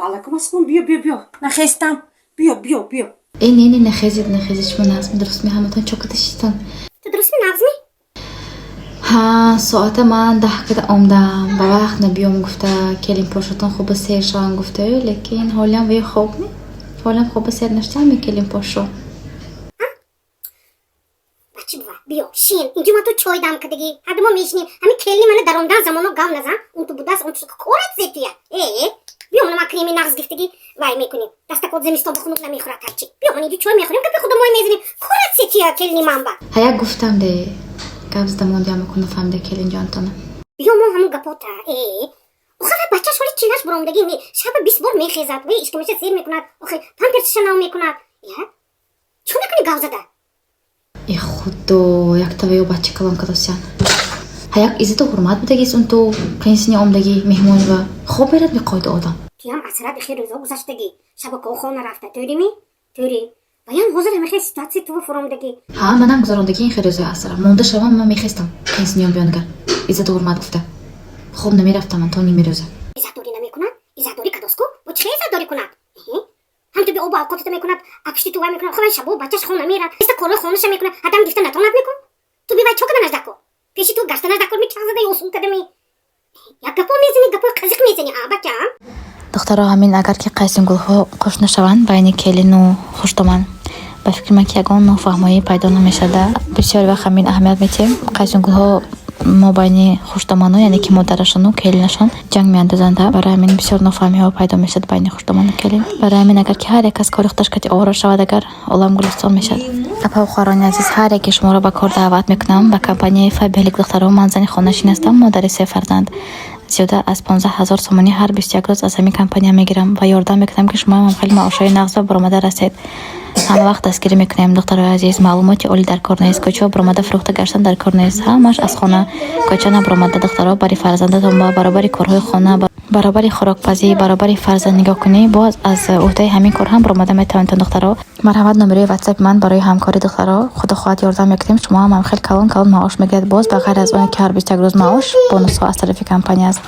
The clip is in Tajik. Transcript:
Ваалайкум ассалом, биё, биё, биё, нахестам, биё, биё, биё. Э, не, не, нахезед, нахезед, шумо нағзми, дурустми? Ҳаматон чоката шитон? Ту дурустми, нағзми? Ҳа, соата ман 10 када омдам, ба вақт набиём гуфта, келинпошотон хуба сер шаванд гуфтаю, лекин ҳолиам ве хоб не, ҳолиам хоба сер нашудам, келинпошо. Бачи бува, биё, шин, инҷо ман ту чой дам кардагӣ, ҳарду мо мешинем. Ҳамин келини мана даромдан замоно гав назан, он ту будааст, он ту корат зетуя. Э, биё, мана ман креми нағз гирифтагӣ, вай мекунем, дастакот зимистон ба хунук намехӯрад ҳарчи. Биё, ман инҷо чой мехӯрем, гапи худомой мезанем. Корат зетуя келини ман ба. Ҳа, як гуфтам де, гап зада мондиам, нафаҳмида келинҷонтона. Биё, мо ҳамун гапота. Э, охир вай бачаш ҳоли чилаш буромдагӣ не, шаба 20 бор мехезад, вай ишкамаша сер мекунад, охир памперсиша нав мекунад. Я чӣ мекунӣ гав зада? Э, худо, яктава ё бача калон кадосян. Ҳа, як иззату ҳурмат будагист, он ту қинсини омдагӣ меҳмонива хоб мерад меқоида одам. Туям асрат ихи рӯзо гузаштагӣ, шабакаҳо хона рафта, тӯримӣ, тӯри ваям ҳозир ҳамихе ситуация ту фуромдагӣ. Ҳа, манам гузарондагӣ ин хел рӯзои асра, монда шавам, ман мехестам, қинсиниём биёнгар, иззату ҳурмат гуфта хоб намерафтам ман то нимирӯза. Иззатдорӣ намекунад? Иззатдорӣ кадоску, бо чӣ иззатдорӣ кунад? Ҳам ту би обу авқотата мекунад, апишти ту вай мекунад, хо шабо бачаш хона мерад, иста корҳои хонаша мекунад, ҳадам гирифта натонад мекун. Ту би вай чо каданаш дако, пеши ту гаштанаш дакор, ми чағ зада осун кадами, як гапо мезани, гапои қазиқ мезани, а бачаам. Духтаро, ҳамин агар ки қайсингулҳо қош нашаванд байни келину хуштоман, ба фикри ман ки ягон нофаҳмоӣ пайдо намешавада. Бисёр вақт ҳамин аҳамият метиҳем, қайсингулҳо мобайни хуштоману, яъне ки модарашону келинашон ҷанг меандозанд. Барои ҳамин бисёр нофаҳмиҳо пайдо мешавад байни хуштоману келин. Барои ҳамин агар ки ҳар як кас кори худаш кати овора шавад, агар олам гулистон мешавад. Апа, хоҳарони азиз, ҳар яке шуморо ба кор даъват мекунам ба компанияи Фаберлик. Духтаро, ман зани хонашин ҳастам, модари се фарзанд, зиёда аз 15 000 сомонӣ ҳар 21 рӯз аз ҳамин компания мегирам ва ёрдам мекунам, ки шумоам хеле маошҳои нағз ба баромада расед. Ҳама вақт дастгирӣ мекунем. Духтарои азиз, маълумоти олӣ дар кор нест, кӯчао баромада фурӯхта гаштан дар кор нест, ҳамаш аз хона, кӯча набаромада, духтаро, бари фарзандатон ба баробари корҳои хона, баробари хӯрокпазӣ, баробари фарзанд нигоҳкунӣ, боз аз ӯҳдаи ҳамин кор ҳам баромада метавонед. Духтаро, марҳамат, номерои ватсапи ман барои ҳамкорӣ. Духтаро, худо хоҳад, ёрдам мекунем, шумо ҳам хеле калон калон маош мегиред, боз ба ғайр аз оне ки ҳар 21 рӯз маош, бонусҳо аз тарафи компания аст.